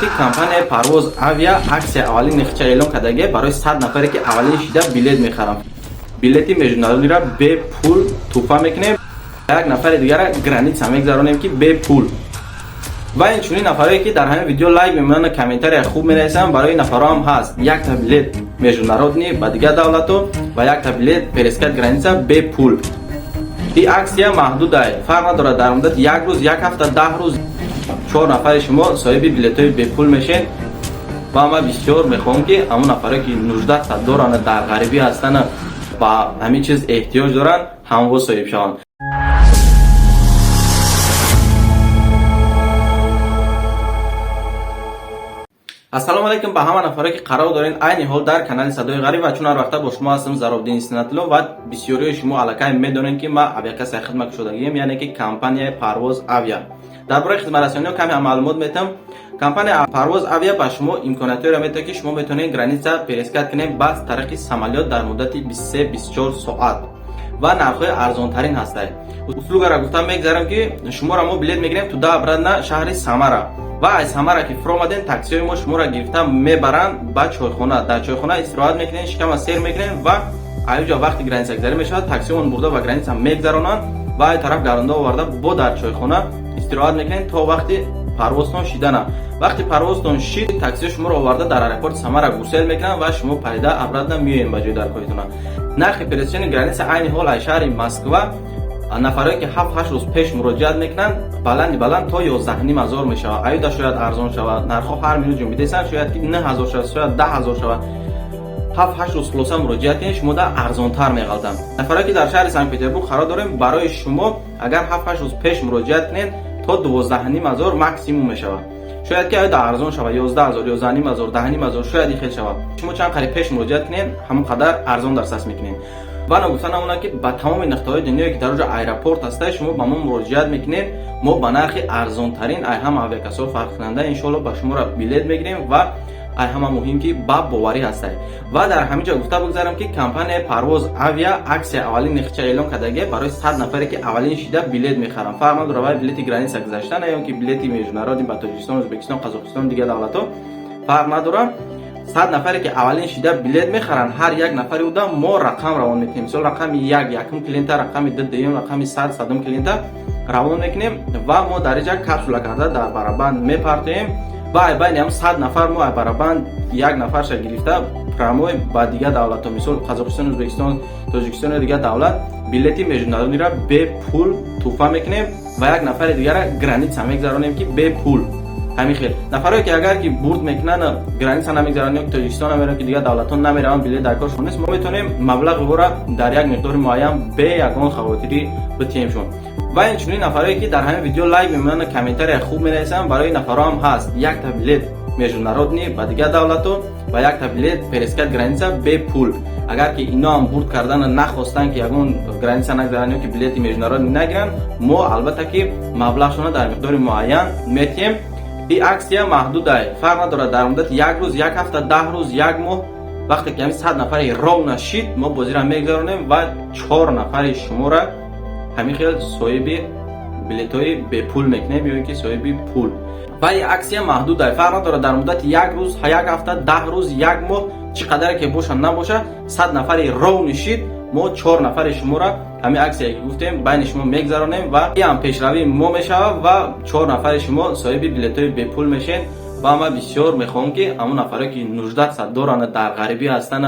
Компанияи Парвоз Авиа аксия аввалин нехча эълон кардагия барои 100 нафаре, ки аввалин шида билет мехаранд. Билети международныйра бепул тӯҳфа мекунем, як нафари дигара граница мегзаронем, ки бепул. Ва инчунин нафарое, ки дар ҳамин видео лайк мемонанд, комментария хуб менависанд, барои нафарҳо ҳам ҳаст якта билет международный ба дигар давлатҳо ва якта билет пересекать граница бепул. Ин аксия маҳдудае, фарқ надорад дар муддати як рӯз, як ҳафта, 10 рӯз, чор нафари шумо соҳиби билетҳои бепул мешед. Ва ман бисёр мехоҳам, ки ҳамон нафаре, ки нуждаться доранд, дар ғарибӣ ҳастанд, ба ҳамин чиз эҳтиёҷ доранд, ҳамво соҳиб шаванд. Ассалому алайкум ба ҳама нафаре, ки қарор доред айни ҳол дар канали Садои Ғариб, ва чун ҳар вақта бо шумо ҳастам, Заробдин Синатулло. Ва бисёриҳои шумо аллакай медонед, ки ман авиакассаи хидмат кушодагием, яъне ки компанияи Парвоз Авиа. Дар бораи хизматрасониҳо каме ҳам маълумот метам. Компания Парвоз Авиа ба шумо имкониятҳоеро метавад, ки шумо метавонед граница пересекать кунед ба тариқи самолёт дар муддати 23-24 соат ва нархҳои арзонтарин ҳастанд. Услугаро гуфтам мегзарам, ки шуморо мо билет мегирем туда обратно шаҳри Самара, ва аз Самара ки фуромадем, таксиҳои мо шуморо гирифта мебаранд ба чойхона. Дар чойхона истироҳат мекунед, шикама сер мекунед ва аюҷа вақти границагзарӣ мешавад, таксиҳомон бурда ба граница мегзаронанд ва ай тараф гаронда оварда, бо дар чойхона истироҳат мекунед то вақти парвозтон шидана. Вақти парвозтон шид, таксиҳо шуморо оварда дар аэропорти Самара гусел мекунанд ва шумо пайда обратно меоем ба ҷои даркоитона. Нархи пересечения граница айни ҳол аз шаҳри Москва нафарое, ки 7-8 рӯз пеш муроҷиат мекунанд, баланди баланд то 11,5 ҳазор мешавад. Аюда шояд арзон шавад, нархҳо ҳар минут ҷунбидесанд, шояд ки 9 ҳазор шавад, шояд 10 ҳазор шавад. 7-8 рӯз хулоса муроҷиат кунед, шумо да арзонтар меғалтанд. Нафаре, ки дар шаҳри Санкт Петербург қарор дорем, барои шумо агар 7-8 рӯз пеш муроҷиат кунед, то 12,5 ҳазор максимум мешавад. Шояд ки аюда арзон шавад, 11 ҳазор, 11,5 ҳазор, 10,5 ҳазор шояд ихел шавад. Шумо чанд қариб пеш муроҷиат кунед, ҳамон қадар арзон дастрас мекунед. Ва ногуфта намонад, ки ба тамоми нуқтаҳои дунёе, ки дар оҷо аэропорт ҳаста, шумо ба мо муроҷиат мекунед, мо ба нархи арзонтарин ай ҳама авиакассаҳо фарқкунанда иншоалло ба шуморо билет мегирем. Ва ай ҳама муҳим, ки ба боварӣ ҳастай. Ва дар ҳамин ҷо гуфта бигзарам, ки компанияи Парвоз Авиа аксия аввалин нехча эълон кардагия барои 100 нафаре, ки аввалин шида билет мехаранд. Фарқ надорад вай билети граница гузаштан ё ки билети международный ба Тоҷикистон, Ӯзбекистон, Қазоқистон, дигар давлатҳо, фарқ надорад. 100 нафаре, ки аввалин шида билет мехаранд, ҳар як нафари уда мо рақам равон мекунем. Мисол, рақами як якум клиента, рақами ду дуюм, рақами 100 садум клиента равон мекунем ва мо дар инҷа капсула карда дар барабан мепартоем. Ва ай байни ҳам 100 нафар мо ай барабан як нафарша гирифта, прямой ба дигар давлатҳо, мисол, Қазоқистон, Ӯзбекистон, Тоҷикистон ё дигар давлат, билети международныйра бепул тӯҳфа мекунем ва як нафари дигара граница мегзаронем, ки бепул. Ҳамин хел нафарое, ки агар ки бурд мекунанд, граница намегзаранд ё Тоҷикистон намераванд, ки дигар давлатҳо намераванд, билет дар коршон нест, мо метавонем маблағи ӯро дар як миқдори муайян бе ягон хавотирӣ битиҳемшон. Ва инчунин нафарое, ки дар ҳамин видео лайк мемонанд, комментария хуб менависанд, барои нафарҳо ҳам ҳаст якта билет международный ба дигар давлатҳо ва якта билет пересекать граница бепул. Агар ки ино ҳам бурд кардана нахостанд, ки ягон граница нагзаранд ё ки билети международный нагиранд, мо албатта ки маблағшонро дар миқдори муайян метиҳем. Ин аксия маҳдудае, фарқ надорад дар муддати як рӯз, як ҳафта, 10 рӯз, як моҳ. Вақте ки ҳамин 100 нафари ровно шид, мо бозиро мегзаронем ва чор нафари шуморо ҳамин хел соҳиби билетҳои бепул мекунем ё ин ки соҳиби пул. Ва ин аксия маҳдудае, фарқ надорад дар муддати як рӯз, як ҳафта, 10 рӯз, як моҳ, чӣ қадаре ки боша набоша, 100 нафари ровно шид, мо чор нафари шуморо ҳамин аксияе, ки гуфтем, байни шумо мегзаронем ва ин ҳам пешравии мо мешавад ва чор нафари шумо соҳиби билетҳои бепул мешед. Ва ман бисёр мехоҳам, ки ҳамон нафаре, ки нуждаться доранд, дар ғарибӣ ҳастанд,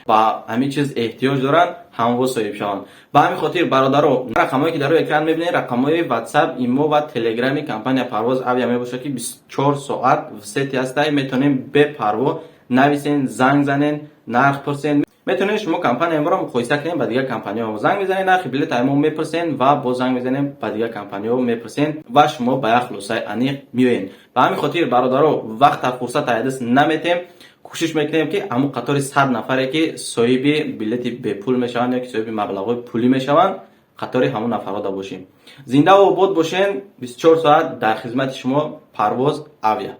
ба ҳамин чиз эҳтиёҷ доранд, ҳамво соҳиб шаванд. Ба ҳамин хотир, бародаро, рақамҳое, ки дар рӯи экран мебинед, рақамҳои Ватсап, Имо ва Телеграми компания Парвоз Авиа мебошад, ки 24 соат в сети ҳастай. Метавонем бепарво нависен, занг занен, нарх пурсен. Метавонед шумо компанияи моро муқоиса кунед ба дигар компаниҳо. Занг мезанед, нархи билет ай мо мепурсен ва боз занг мезанем, ба дигар компаниҳо мепурсен ва шумо ба як хулосаи аниқ меоед. Ба ҳамин хотир, бародаро, вақта фурсат ай даст наметем. Кӯшиш мекунем, ки ҳамон қатори 100 нафаре, ки соҳиби билети бепул мешаванд ё ки соҳиби маблағҳои пулӣ мешаванд, қатори ҳамон нафарҳода бошем. Зиндаву обод бошен. 24 соат дар хизмати шумо Парвоз Авиа.